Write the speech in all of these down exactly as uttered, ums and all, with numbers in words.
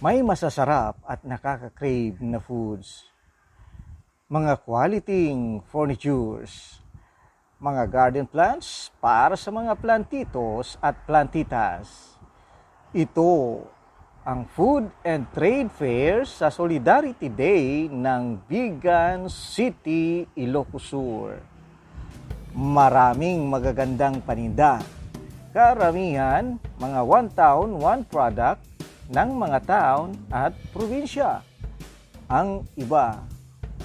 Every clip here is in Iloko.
May masasarap at nakaka-crave na foods, mga quality furnitures, mga garden plants para sa mga plantitos at plantitas. Ito ang Food and Trade Fair sa Solidarity Day ng Vigan City, Ilocos Sur. Maraming magagandang paninda. Karamihan, mga one town, one product ng mga town at probinsya. Ang iba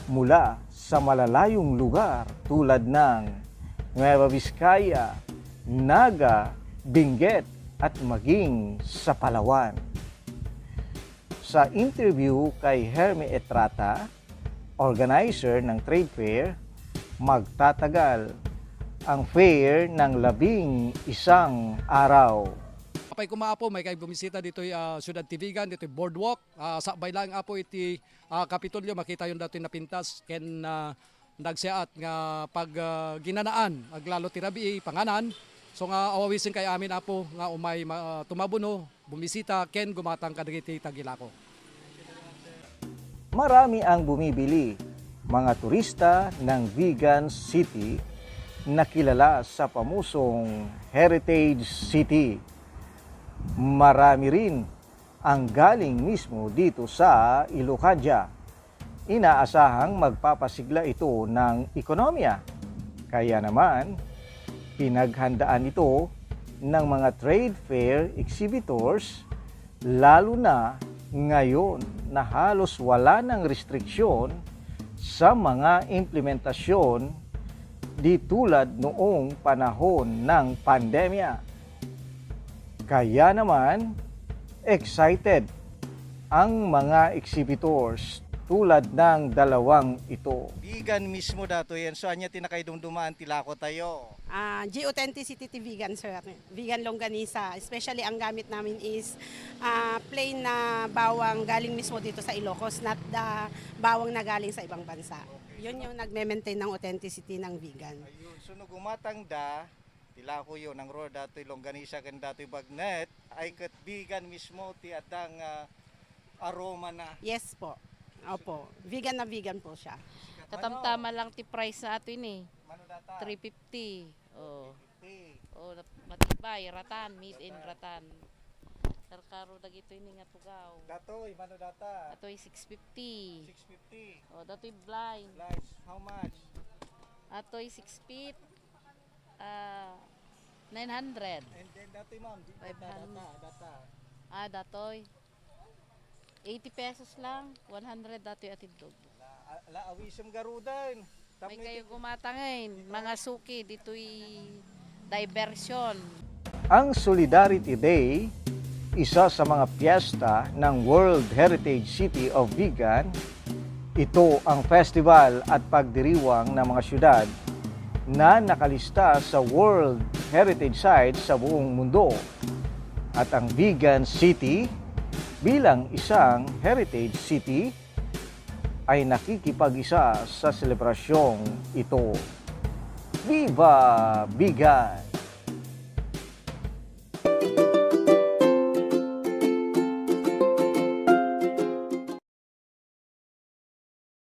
mula sa malalayong lugar tulad ng Nueva Vizcaya, Naga, Benguet at maging sa Palawan. Sa interview kay Hermie Etrata, organizer ng trade fair, magtatagal ang fair ng labing isang araw. Apay koma, Apo, maikay bumisita ditoy, ah, Ciudad ti Vigan, ditoy boardwalk. Ah, sakbay laeng, Apo, iti, ah, Kapitolyo, makitayon datoy napintas ken, ah, nagsiaat nga pag, ah, ginanaan, aglalo ti rabii, panganan. So nga, awawisenkay amin, Apo, nga umay ma-, tumabuno, bumisita, ken gumatang kadagiti tagilako. Marami ang bumibili, mga turista ng Vigan City na kilala sa pamusong Heritage City. Marami rin ang galing mismo dito sa Ilocandia. Inaasahang magpapasigla ito ng ekonomiya. Kaya naman, pinaghandaan ito ng mga trade fair exhibitors, lalo na ngayon na halos wala ng restriksyon sa mga implementasyon di tulad noong panahon ng pandemya. Kaya naman, excited ang mga exhibitors tulad ng dalawang ito. Vigan mismo dato yan. So, anya ti nakaidumdumaan ti lako tayo? Ah, G Authenticity ti Vigan, sir. Vigan Longganisa. Especially, ang gamit namin is ah, plain na bawang galing mismo dito sa Ilocos, not the bawang na galing sa ibang bansa. Yun yung nagme-maintain ng authenticity ng Vigan. Ayun. So, no gumatang da, ti lako yo, nangruna datoy longganisa ken datoy bagnet, ay ket Vigan mismo ti adda nga aroma na. Yes po. Opo. Vigan na Vigan po siya. Katamtama lang ti price na ato ini. Mano data? Three fifty. Oh. Fifty. Oh, nap- matibay, ratan, made in ratan. Karkaro dagito ini nga tugaw. Datoy, mano data? Atoy six fifty. Six fifty. Oh, datoy blind. Slice, how much? Atoy six feet. Ah, nine hundred. And then datoy, ma'am, di Five data, hundred. data, data. Ah, datoy. Eighty pesos lang, one hundred datoy atindog. La, la awisem garudan. May kayo gumatangin, mga suki, ditoy diversion. Ang Solidarity Day, isa sa mga piyesta ng World Heritage City of Vigan. Ito ang festival at pagdiriwang ng mga syudad na nakalista sa World Heritage Sites sa buong mundo. At ang Vigan City, bilang isang heritage city, ay nakikipag-isa sa selebrasyong ito. Viva Vigan!